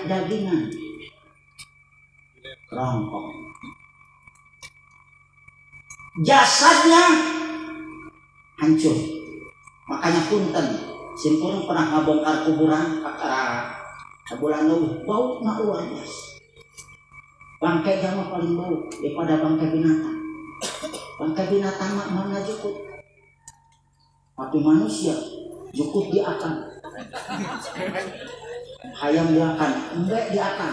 dagingan. Rongkong. Jasadnya hancur. Makanya punten, simkuring pernah ngabongkar kuburan kakara sabulan leuwih, bau na luar biasa. Bangkai jama paling bau daripada bangkai binatang. Bangkai binatang mah mana jukut. Tapi manusia jukut diakan. Hayam diakan, embek diakan,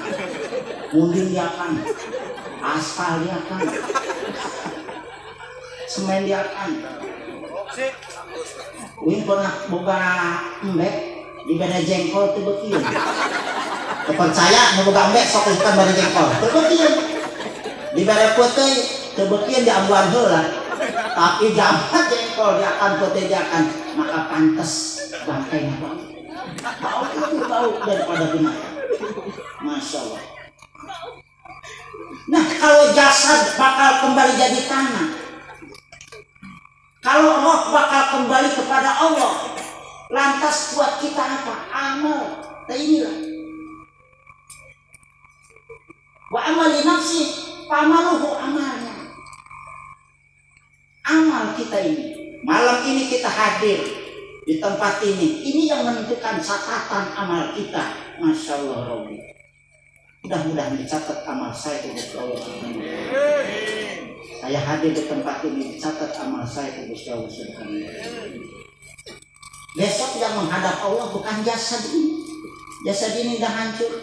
munding diakan, aspal diakan, semen diakan. Uing pernah boga embek di bere jengkol teu beukeun. Percaya nu boga embek sok ikan bere jengkol teu beukeun. Di bere peuteuy teu beukeun diambuan heula. Tapi jaman jengkol diakan peuteuy diakan, maka pantes bangkaina bau. Bau lebih bau daripada binatang. Masya Allah. Nah kalau jasad bakal kembali jadi tanah, kalau roh bakal kembali kepada Allah, lantas buat kita apa? Amal. Nah inilah. Wa amali nafsi, pamaluhu amalnya. Amal kita ini. Malam ini kita hadir di tempat ini. Ini yang menentukan catatan amal kita. Masya Allah Rabbi. Mudah-mudahan dicatat amal saya kepada Allah. Saya hadir di tempat ini, dicatat amal saya ke Gusti Allah Subhanahu wa Ta'ala. Besok yang menghadap Allah bukan jasad ini. Jasad ini udah hancur.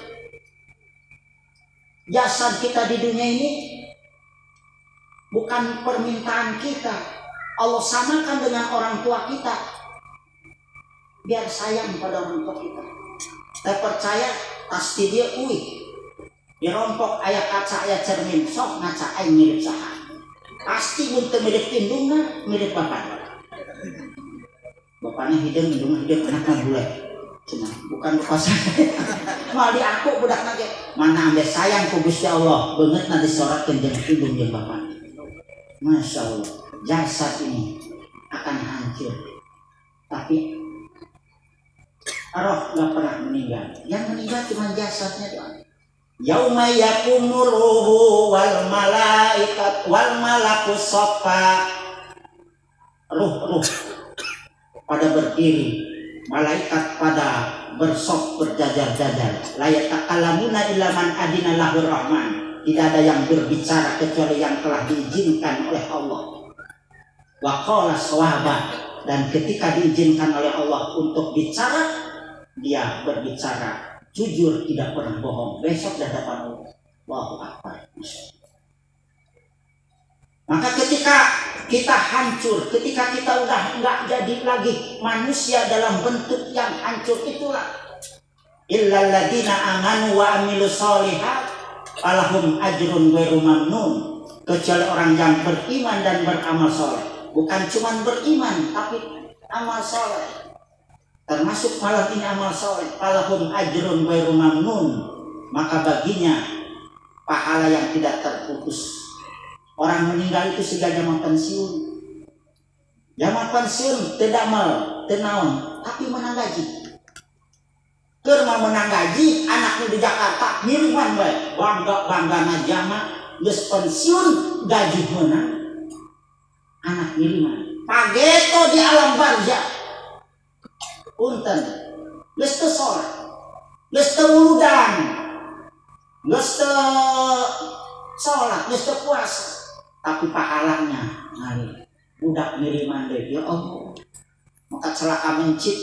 Jasad kita di dunia ini bukan permintaan kita. Allah samakan dengan orang tua kita. Biar sayang pada orang tua kita. Saya percaya pasti dia uih. Dirompok aya kaca aya cermin sok ngaca aing mirip saha. Pasti mun teu mirip indungna, mirip bapana. Bapana hideung, indungna hideung, anakna bule. Cenah, bukan bapak saya. Moal di aku budakna ge. Mana ambe sayang ku Gusti Allah, beungeutna disoratkeun jeung indung jeung bapana. Masya Allah, jasad ini akan hancur. Tapi roh nggak pernah meninggal. Yang meninggal cuma jasadnya doang. Yauma yaqumur ruhu wal malaikat wal malaku saffa. Ruh-ruh pada berdiri, malaikat pada bersop berjajar-jajar. La yatakalamuna illa man adina lahur rahman. Tidak ada yang berbicara kecuali yang telah diizinkan oleh Allah. Wa qala shawaba, dan ketika diizinkan oleh Allah untuk bicara, dia berbicara jujur, tidak pernah bohong. Besok di hadapan Allah. Allahu Akbar. Maka ketika kita hancur, ketika kita udah nggak jadi lagi manusia dalam bentuk yang hancur itulah. Illal ladzina amanu wa amilus sholihat falahum ajrun ghairu mamnun. Kecuali orang yang beriman dan beramal soleh. Bukan cuma beriman tapi amal soleh. Termasuk malam ini amal soleh. Falahum ajrun ghairu mamnun. Maka baginya pahala yang tidak terputus. Orang meninggal itu sudah zaman pensiun. Zaman pensiun tidak mal, tenaon, tapi menang gaji. Keur mah menang gaji, anaknya di Jakarta ngiriman bae. Bangga-banggana jama geus pensiun gaji menang. Anak ngiriman. Pageto di alam barzah. Punten, geus teu salat, geus teu wuludan, geus teu salat, geus teu puasa, tapi pahalanya ngalir. Budak ngiriman deui, ya Allah. Maka celaka mencit,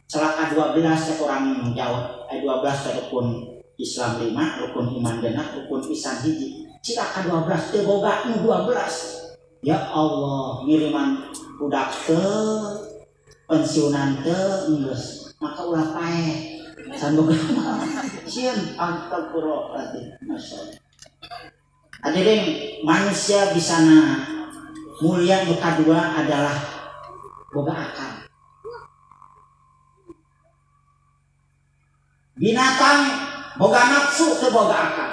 celaka 12 cek orang Jawa, 12 rukun Islam 5, rukun iman genap, rukun ihsan hiji. Cilaka 12 teu boga nu 12. Ya Allah, ngiriman budak teu pensiunan teu geus, maka ulah paeh. Can boga sieun astagfirullahaladzim. Masyaallah. Hadirin, manusia bisa na mulia nu kadua adalah boga akal. Binatang boga nafsu teu boga akal.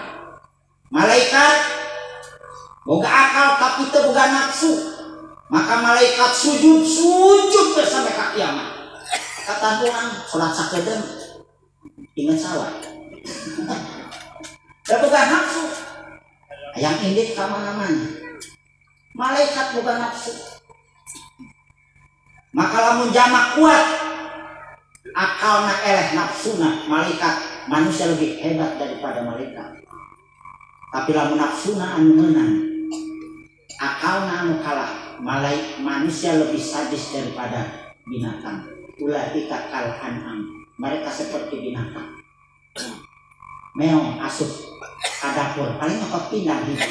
Malaikat boga akal tapi teu boga nafsu. Maka malaikat sujud sujud sampai ka kiamat. Kata orang salat sakedeung ingat salah. Da boga nafsu. Hayang indit ka mana-mana. Malaikat boga nafsu. Maka lamun jamak kuat akalna eleh nafsuna, malaikat manusia lebih hebat daripada malaikat. Tapi lamun nafsuna anu meunang, akalna anu kalah, manusia lebih sadis daripada binatang. Ulaika kal an'am, mereka seperti binatang. Meong asup ka dapur paling nyokot pindang hiji.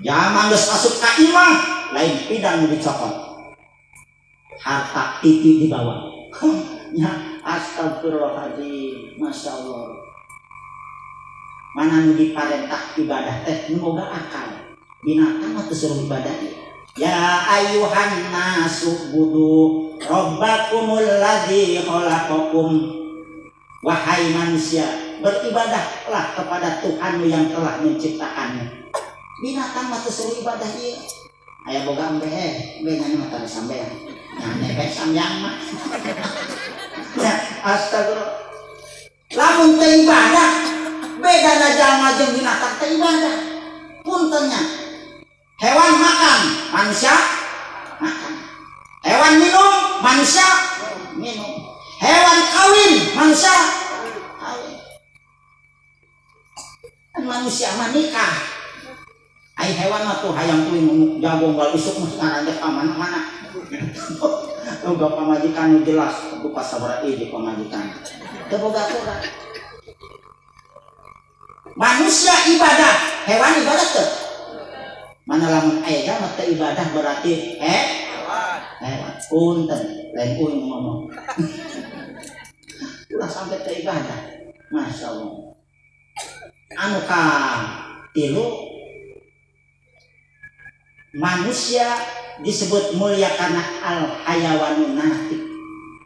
Jaman geus asup ka imah lain pindang nu dicokot. Harta TV dibawa. Ya astagfirullahaladzim, masya Allah. Mana nu diparentah ibadah teh nu boga akal. Binatang mah teu suruh ibadah. Ya ayyuhan nasu budu rabbakumul ladzi khalaqakum. Wahai manusia, beribadahlah kepada Tuhanmu yang telah menciptakanmu. Binatang mah teu suruh ibadah ieu. Aya boga embe embe nya mah tara sambean. Nya embe samyang mah. Ya astagfirullah. Lamun teu ibadah, bedana jalma jeung binatang teu ibadah. Puntennya. Hewan makan, manusia makan. Hewan minum, manusia minum. Hewan kawin, manusia kawin. Kan manusia mah nikah. Ai hewan mah tuh hayang teuing jago gal isuk mah ngaranjek ka mana-mana. Boga pamajikan nu jelas, buka sabaraha ieu pamajikan. Teu boga aturan. Manusia ibadah, hewan ibadah teu? Mana lamun aya jalma teu ibadah berarti hewan. Punten, lain uing ngomong. Ulah sampai teu ibadah. Masya Allah. Anu ka tilu, manusia disebut mulia karena al hayawanu natik.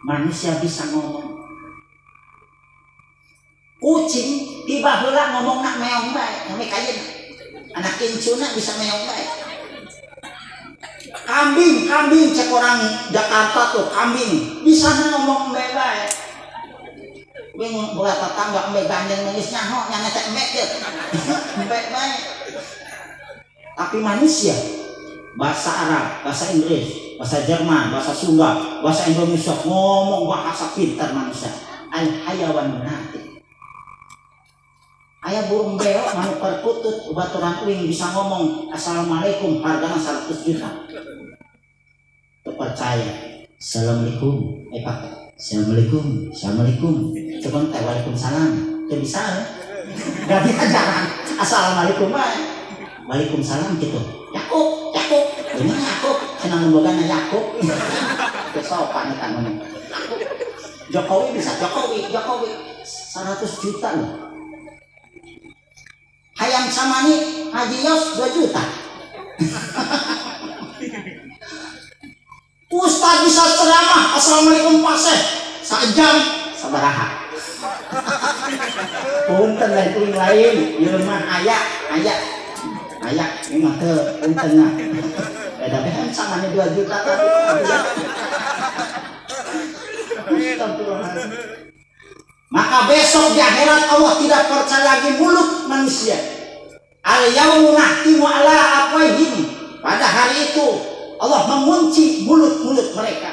Manusia bisa ngomong. Kucing tiba heula ngomongna meong bae, kami kayeuna. Anak incuna bisa meong bae. Kambing, kambing cek orang Jakarta tuh kambing bisa ngomong embe bae. Bingung bola tetangga embe gandeng nangis nyaho nya teh embe teh. Embe bae. Tapi manusia bahasa Arab, bahasa Inggris, bahasa Jerman, bahasa Sunda, bahasa Indonesia, ngomong bahasa pintar manusia. Al hayawan natik. Aya burung beo manuk perkutut baturan uing bisa ngomong assalamualaikum hargana 100 juta. Terpercaya. Assalamualaikum. Pak. Assalamualaikum. Assalamualaikum. Coba teh waalaikumsalam. Teu bisa. Enggak diajaran. Assalamualaikum bae. Waalaikumsalam gitu. Yakub, Yakub. Bener Yakub. Cenah nu bogana Yakub. Teu sopan eta ngomong. Jokowi bisa, Jokowi, Jokowi 100 juta loh. Hayam samani Haji Yos 2 juta. Ustaz bisa ceramah assalamualaikum paseh sajam sabaraha. Punten lain uing lain ieu mah aya aya aya ieu mah teu punten mah. Beda beda samani 2 juta tapi. Maka besok di akhirat Allah tidak percaya lagi mulut manusia. Al yaumu nahtimu ala afwahihim. Pada hari itu Allah mengunci mulut-mulut mereka.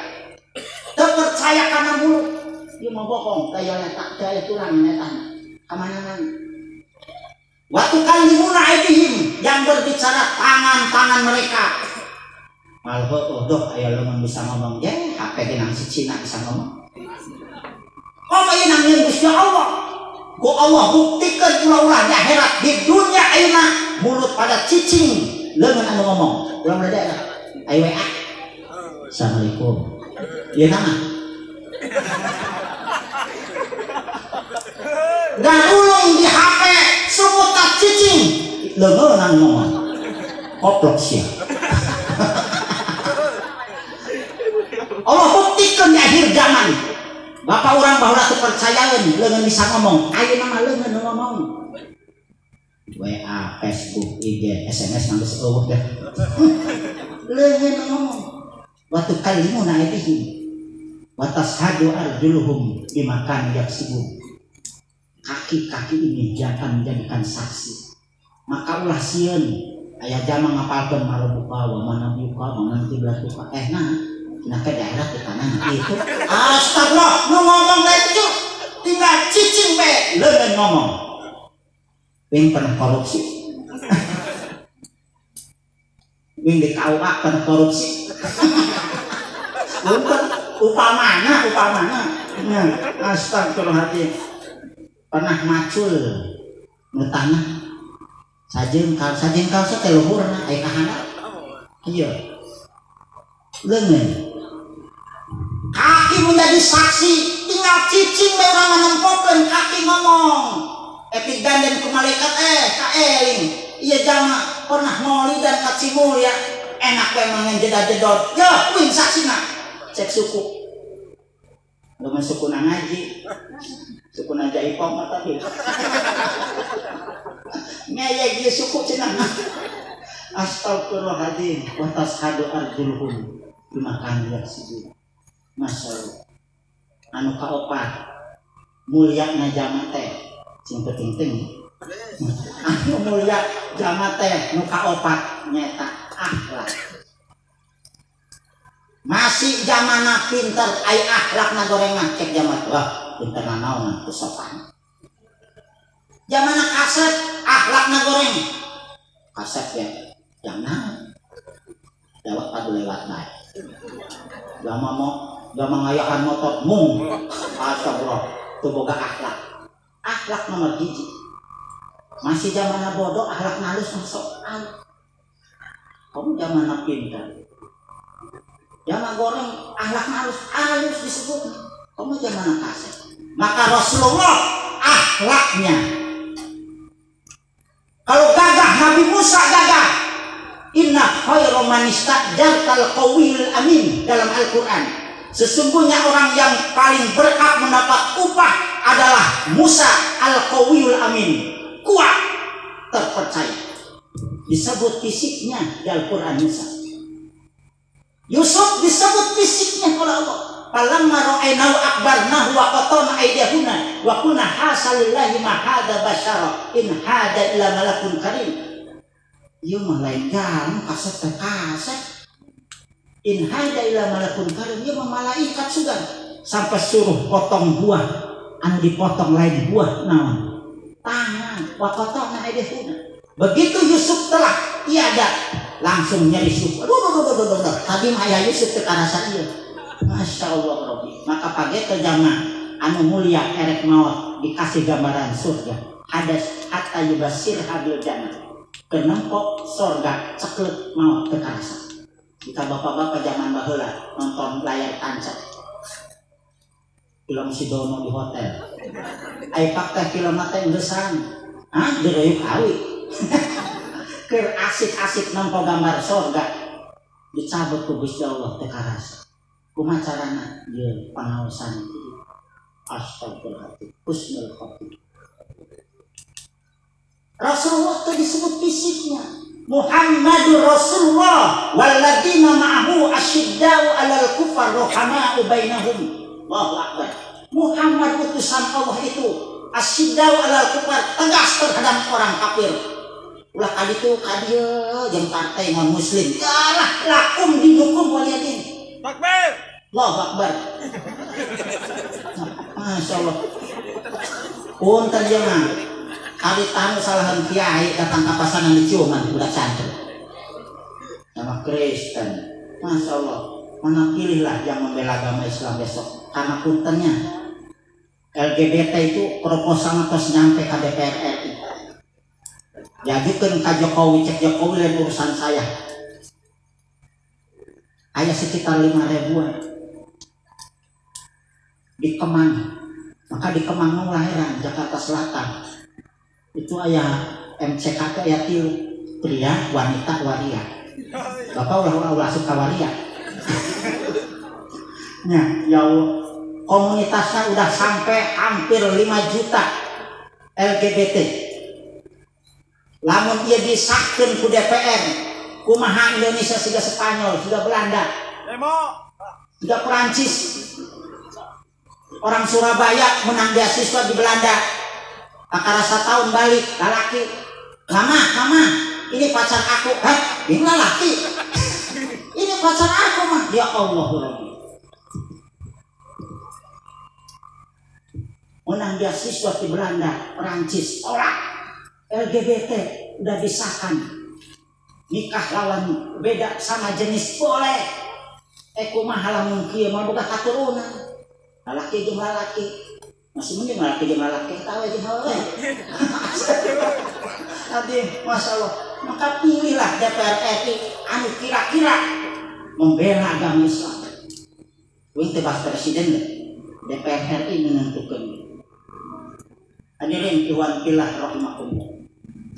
Terpercaya karena mulut. Dia mau bohong, daya letak, daya tulang letak. Kemana-mana. Wa tukallimuna aydihim, yang berbicara tangan-tangan mereka. Malho doh ayo lu bisa ngomong ya, HP genang si Cina bisa ngomong. Komo ieu nang Gusti Allah. Ku Allah buktikan ulah-ulah di akhirat di dunia ayeuna mulut pada cicing leungeun anu ngomong. Ulah meledak lah. Ayo WA. Assalamualaikum. Ieu nama. Garulung di HP semut cicing leungeun anu ngomong. Koplok sia. Allah buktikan di akhir zaman. Bapak orang baheula teu percayaeun leungeun bisa ngomong. Ayeuna mah leungeun ngomong. WA, Facebook, IG, SMS mah geus eueuh deh. Leungeun ngomong. Wa tukallimuna aydihim wa tashhadu arjuluhum bima kanu yaksibun. Kaki-kaki ini jangan menjadikan saksi. Maka ulah sieun aya jama ngapalkeun marobuka wa manabiuka wa mantiblatuka. Nah, cenah ke daerah di tanah itu. Astagfirullah, nu ngomong lain itu tinggal cicing we leuleun ngomong. Wing pernah korupsi. Wing di KUA pernah korupsi. Punten upamana. Nah, astagfirullahaladzim. Pernah macul nu tanah sajengkal teh luhurna aya kahana. Ieu. Leungeun. Kaki menjadi saksi, tinggal cicing we urang nempokeun kaki ngomong. Epik ganden ku malaikat kaeling. Ieu jama pernah maulidan ka Cimulya, enak we mangan jeda-jedot. Yeuh, wing saksina. Cek suku. Lumayan suku na ngaji. Suku na jaipong mah tadi. Ngeyek ieu suku cenah. Astagfirullahaladzim wa tashhadu arjuluhum bima kanu yaksibun. Masyaallah. Anu kaopat mulia na jama teh sing penting-penting. Anu mulia jama teh nu kaopat nyata akhlak. Masih zamana pinter ai akhlakna goreng mah cek jama wah pinter naon teu sopan. Zamana kaset akhlakna goreng. Kaset ya jangan lewat padu lewat bae. Jama mau jama ngayakan motor mung astagfirullah teu boga akhlak. Akhlak nomor hiji. Masih zamana bodoh akhlak halus masuk al. Kamu zamana pinter. Jama goreng akhlak halus disebut. Kamu zamana kaset. Maka Rasulullah akhlaknya. Kalau gagah Nabi Musa gagah. Inna khairu man istajartal qawiyul amin dalam Al-Qur'an. Sesungguhnya orang yang paling berhak mendapat upah adalah Musa al-Qawiyul Amin. Kuat, terpercaya. Disebut fisiknya di Al-Qur'an Musa. Yusuf disebut fisiknya oleh Allah. Falamma ra'aynahu akbarnahu wa qata'na aydiyahunna wa qulna hasya lillahi ma hadza basyara in hadza illa malakun karim. Ieu mah lain jalma kasep teh kasep. In hadza illa malakun karim, ieu mah malaikat sugan. Sampai suruh potong buah, anu dipotong lain buah naon? Tangan wa qata'na aydiyahunna. Begitu Yusuf telah tiada, langsung nyari Yusuf. Aduh. Tadi mah aya Yusuf teu karasa ieu. Masya Allah Rabbi. Maka pagi terjamah anu mulia erek maut dikasih gambaran surga. Hadas hatta yubasir habil jannah. Kenempok surga ceklek maut teu karasa. Jika bapak-bapak zaman baheula nonton layar tancap. Film si Dono di hotel. Ai fakta film teh geusang. Hah, diruyuk awi. Keur asik-asik nempo gambar surga dicabut ku Gusti Allah teu karasa. Kumaha carana? Ieu pangaosan. Astagfirullahaladzim. Husnul khotimah. Rasulullah itu disebut fisiknya. Muhammadur Rasulullah walladzina ma'ahu asyiddau 'alal kufar ruhama'u bainahum. Allahu akbar. Muhammad utusan Allah itu asyiddau 'alal kufar, tegas terhadap orang kafir. Ulah kaditu kadieu jeung partai non muslim. Yalah lakum dinukum waliyadin. Takbir. Allahu akbar. Masya Allah. Punten ieu mah. Kali tamu salahan kiai datang ka pasangan diciuman budak santri. Sama Kristen. Masya Allah. Mana pilihlah yang membela agama Islam besok. Karena puntennya LGBT itu proposal terus nyampe ke DPR RI. Diajukan ke Jokowi, cek Jokowi lain urusan saya. Ayah sekitar 5 ribuan di Kemang. Maka di Kemang lahiran Jakarta Selatan itu ayah MCK ayah tilu pria wanita waria. Bapak ulah suka waria. Nah, ya Allah, komunitasnya udah sampai hampir 5 juta LGBT. Lamun ia disahkan ku DPR, kumaha Indonesia sudah Spanyol, sudah Belanda, sudah Perancis. Orang Surabaya menang beasiswa di Belanda, Kakara satahun balik lalaki. Mama, mama, ini pacar aku. Hah? Ini lalaki. Ini pacar aku mah. Ya Allah lagi. Menang beasiswa di Belanda, Perancis, tolak. LGBT udah disahkan. Nikah lawan beda sama jenis boleh. Kumaha lamun kieu mah boga katurunan. Lalaki jeung lalaki. Masih mending lalaki jeung lalaki tahu jeung awewe. Nanti Masya Allah. Maka pilihlah DPR RI anu kira-kira membela agama Islam. Wing teh bahas presiden deh. DPR RI menentukan. Hadirin iwan billah rahimakumullah.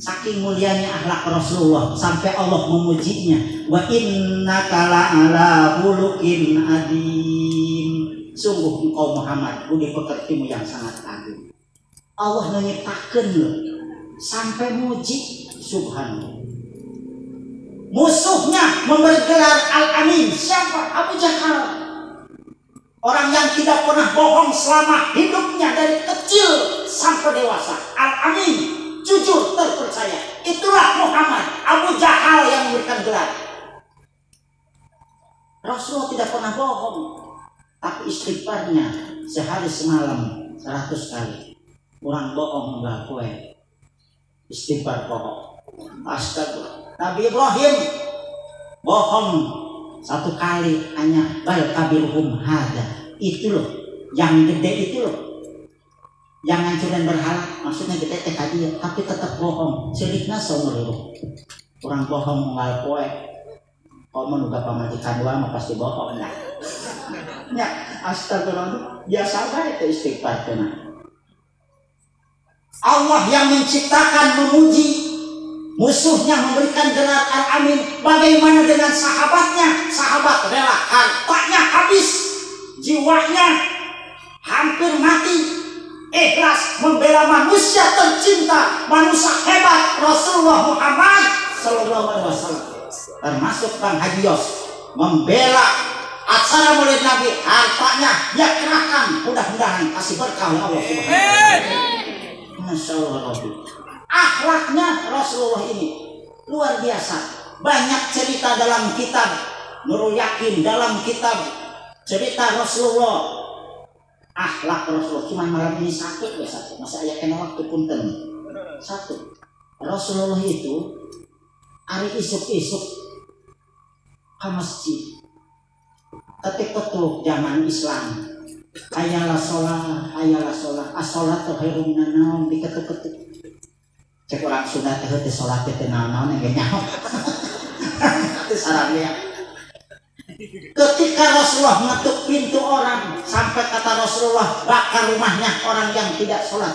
Saking mulianya akhlak Rasulullah sampai Allah memujinya. Wa innaka la'ala khuluqin adzim. Sungguh engkau Muhammad budi pekertimu yang sangat agung. Allah menyiptakan loh sampai muji, subhanallah. Musuhnya memberi gelar Al-Amin. Siapa? Abu Jahal. Orang yang tidak pernah bohong selama hidupnya dari kecil sampai dewasa. Al-Amin, jujur, terpercaya. Itulah Muhammad. Abu Jahal yang memberikan gelar. Rasulullah tidak pernah bohong, tapi istighfarnya sehari semalam 100 kali. Orang bohong enggak kowe. Istighfar bohong. Astagfirullah. Nabi Ibrahim bohong satu kali hanya bal kabiruhum hada. Itu loh, yang gede itu loh. Yang ngancurin berhala, maksudnya gede teh dia, tapi tetap bohong. Sirikna seumur hidup. Orang bohong unggal poe. Kau menunggu pamajikan dua mah pasti bohong lah. Ya, astagfirullah. Biasa bae teh istighfar teh. Allah yang menciptakan memuji, musuhnya memberikan gelar Al-Amin. Bagaimana dengan sahabatnya? Sahabat rela hartanya habis, jiwanya hampir mati, ikhlas membela manusia tercinta, manusia hebat Rasulullah Muhammad Sallallahu Alaihi Wasallam. Termasuk Bang Haji Yos membela acara Maulid Nabi, hartanya dia kerahkan. Mudah-mudahan kasih berkah oleh Allah Subhanahu wa taala. Masya Allah. Akhlaknya Rasulullah ini luar biasa. Banyak cerita dalam kitab Nurul Yakin, dalam kitab cerita Rasulullah, akhlak Rasulullah. Cuma malam ini satu ya satu. Masa ayah kena waktu punten. Satu. Rasulullah itu hari isuk-isuk ke masjid. Ketik-ketuk zaman Islam. Hayalah sholat, hayalah sholat, as-sholatu khairum minan naum, diketuk-ketuk. Cek orang Sunda teh teh sholat teh naon-naon yang nyaho. Itu sarannya. Ketika Rasulullah mengetuk pintu orang, sampai kata Rasulullah bakar rumahnya orang yang tidak sholat.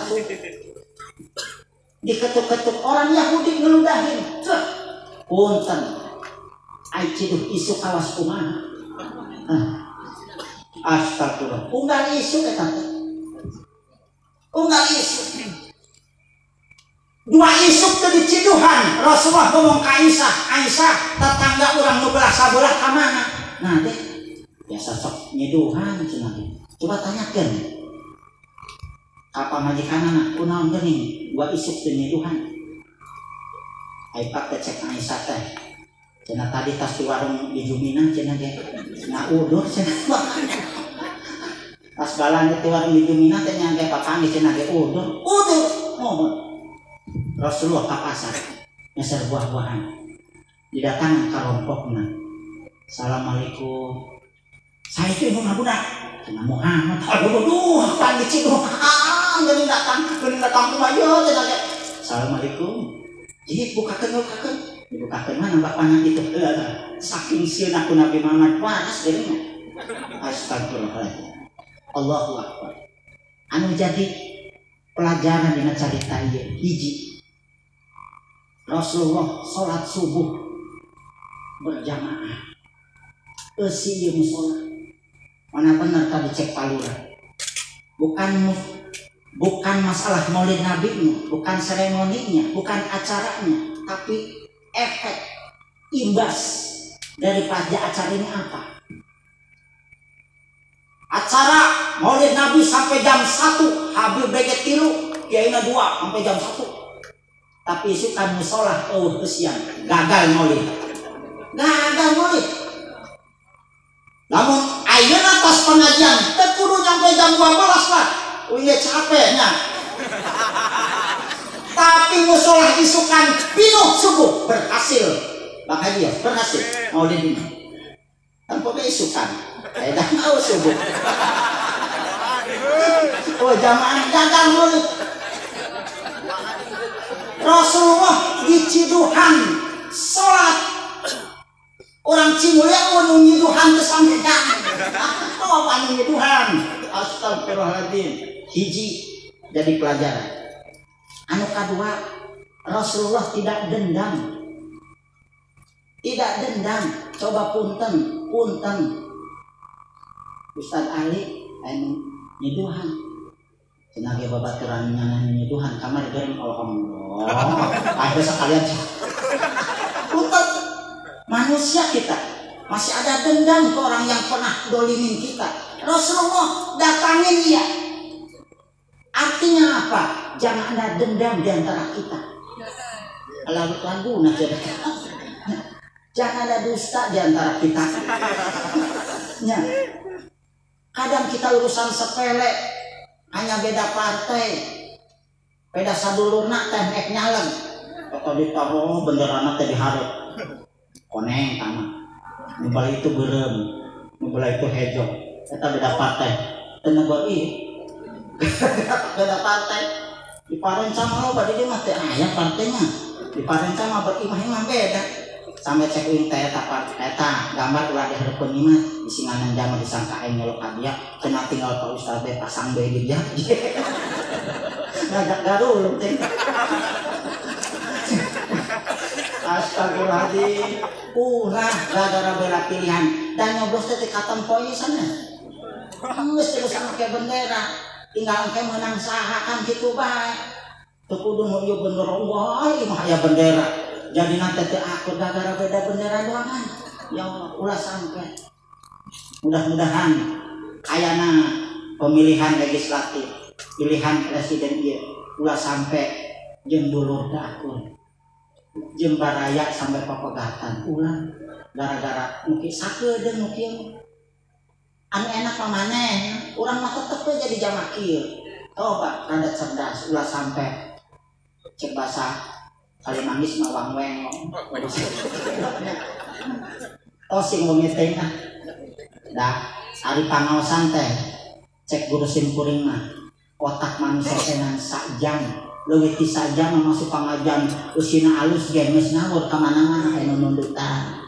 Diketuk-ketuk orang Yahudi ngeludahin. Cek, punten. Ai ciduh isuk kawas kumaha. Astagfirullah. Unggal isuk eta teh. Unggal isuk. Dua isuk teh diciduhan. Rasulullah ngomong ka Aisyah, Aisyah tetangga urang nu belah sabelah ka mana? Nah teh biasa sok nyiduhan cenah. Coba tanyakeun. Ka pamajikanana kunaon geuning dua isuk teh nyiduhan. Ai pak teh cek Aisyah teh. Cenah tadi tas di warung di Juminah cenah ge. Nah udur cenah. Tas balan di warung di Juminah teh nya ge papanggih cenah ge udur. Udur mohon. Rasulullah ka pasar nyeser buah-buahan. Didatangan ka rompokna. Assalamualaikum. Saya itu ibu budak. Cenah Muhammad. Aduh aduh, apaan diciduhan geuning datang kumaha ieu cenah ge. Assalamualaikum. Ih, bukakeun bukakeun. Dibukakeun mana bapakna itu. Saking sieun aku Nabi Muhammad waras geuning. Astagfirullahaladzim. Allahu Akbar. Anu jadi pelajaran dina carita ieu hiji. Rasulullah salat subuh berjamaah. Eusi ieu musala. Mana bener tadi cek palura. Bukan masalah maulid nabinya, bukan seremoninya, bukan acaranya, tapi efek imbas daripada acara ini apa? Acara maulid nabi sampai jam 1 habis beget tilu. Kiaina 2 sampai jam 1. Tapi isukan musola eueuh eusian, gagal maulid. Gagal maulid. Namun ayeuna tos pengajian teu kudu nyampe jam 12 lah. Uih capeknya. Tapi musola isukan pinuh subuh berhasil. Bang Haji ya, berhasil maulid ini. Tanpa isukan. Dah mau subuh. Oh jamaah gagal maulid. Rasulullah diciduhan salat. Orang Cimulia nu nyiduhan kesampean. Oh apa anu nyiduhan? Astagfirullahaladzim. Hiji jadi pelajaran. Anu kadua, Rasulullah tidak dendam. Tidak dendam. Coba punten, punten. Ustaz Ali anu nyiduhan. Cenah ge babaturan nyiduhan kamari geuring alhamdulillah. Ada sekalian. Punten. Manusia kita masih ada dendam ke orang yang pernah dolimin kita. Rasulullah datangin dia. Artinya apa? Jangan ada dendam di antara kita. Lalu lagu nah jadi. Jangan ada dusta di antara kita. Ya. Kadang kita urusan sepele, hanya beda partai, beda sadulurna teh nek nyaleng. Atau ditaruh benderana teh diharap. Koneng tanah, nu itu berem, nu itu hejo, eta beda partai. Tenaga ieu beda partai. Di Parencang loba di dieu mah teu aya partainya. Di Parencang mah berimah-imah beda. Sampai cek uing teh eta partai eta gambar ulah dihareupeun imah disinganan jama disangka aing nyelok ka dia, cenah tinggal Pak Ustaz teh pasang bae di dia. Ngajak garulung teh. Astagfirullahaladzim, ulah gara-gara bela pilihan dan nyoblos teh katempo ieu sana. Geus terus make bendera, tinggal engke menang saha kan kitu bae. Teu kudu nu ieu bendera, wah ieu mah aya bendera. Jadi nanti teh akur gara-gara beda bendera doangan. Ya Allah, ulah sampai. Mudah-mudahan ayana pemilihan legislatif, pilihan presiden ieu ulah sampai jeung dulur teu akur. Jeung baraya sampai papegatan ulah gara-gara mungkin sakedeung nu kieu anu enak mah maneh urang mah tetep we jadi jamaah kieu. Coba rada cerdas ulah sampai cek basa kali manggis mah wangweng. Tosing wengi teh mah da ari pangaosan teh cek guru simkuring mah otak manusia teh ngan sak jam leuwih ti sajam masuk pangajan usina alus ge geus ngawur ka mana-mana anu nundutan.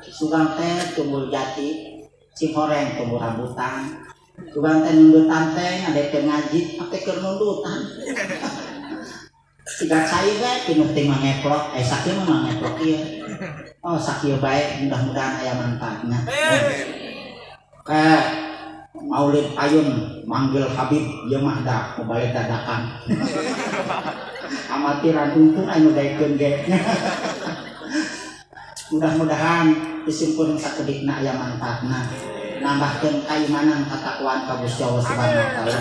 Sugan teh tunggul jati, cihoreng tunggul rambutan. Sugan teh nundutan teh ngadekeun ngaji, ate keur nundutan. Siga cai we pinuh teh mangeplok, sakieu mah mangeplok ieu. Oh sakieu bae mudah-mudahan aya manfaatna. Kayak Maulid payun manggil Habib ieu mah da balik dadakan. Amatiran untung anu daekeun ge. Mudah-mudahan disimpulkeun sakedikna aya manfaatna. Nambahkeun kaimanan katakwaan ka Gusti Allah Subhanahu wa taala.